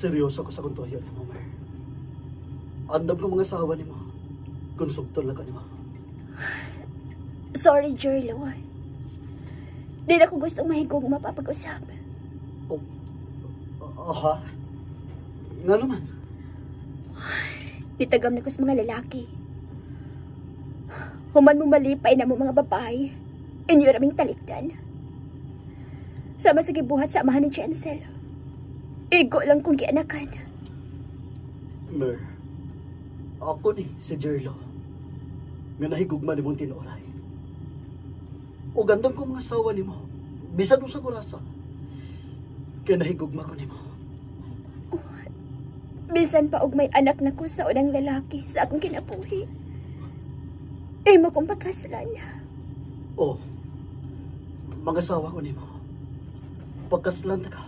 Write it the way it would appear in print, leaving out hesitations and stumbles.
Seryoso ko sa kong tuyo nimo, Mer. Andam ko mangasawa nimo. Kung sugton lang ko nimo. Sorry, Jerlo. Di na ko gustong mahigong mapapag-usap. Oh, aha? Nga naman? Nitagam na ko sa mga lalaki. Human mo malipay na mo mga babae. Inyo raming talikdan. Sama sa gibuhat sa amahan ni Jensel. Igo lang kong gianakan. Mer, ako ni si Jerlo. Nga nahigugma nimo tinuoray. O gandam ko mangasawa nimo. Bisan usa ka orasa. Kay nahigugma ko nimo. Bisan pa og may anak na ko sa unang lalaki sa akong kinabuhi. Imo kong pagkaslan. Oh, mangasawa ko nimo. Pagkaslan ta ka.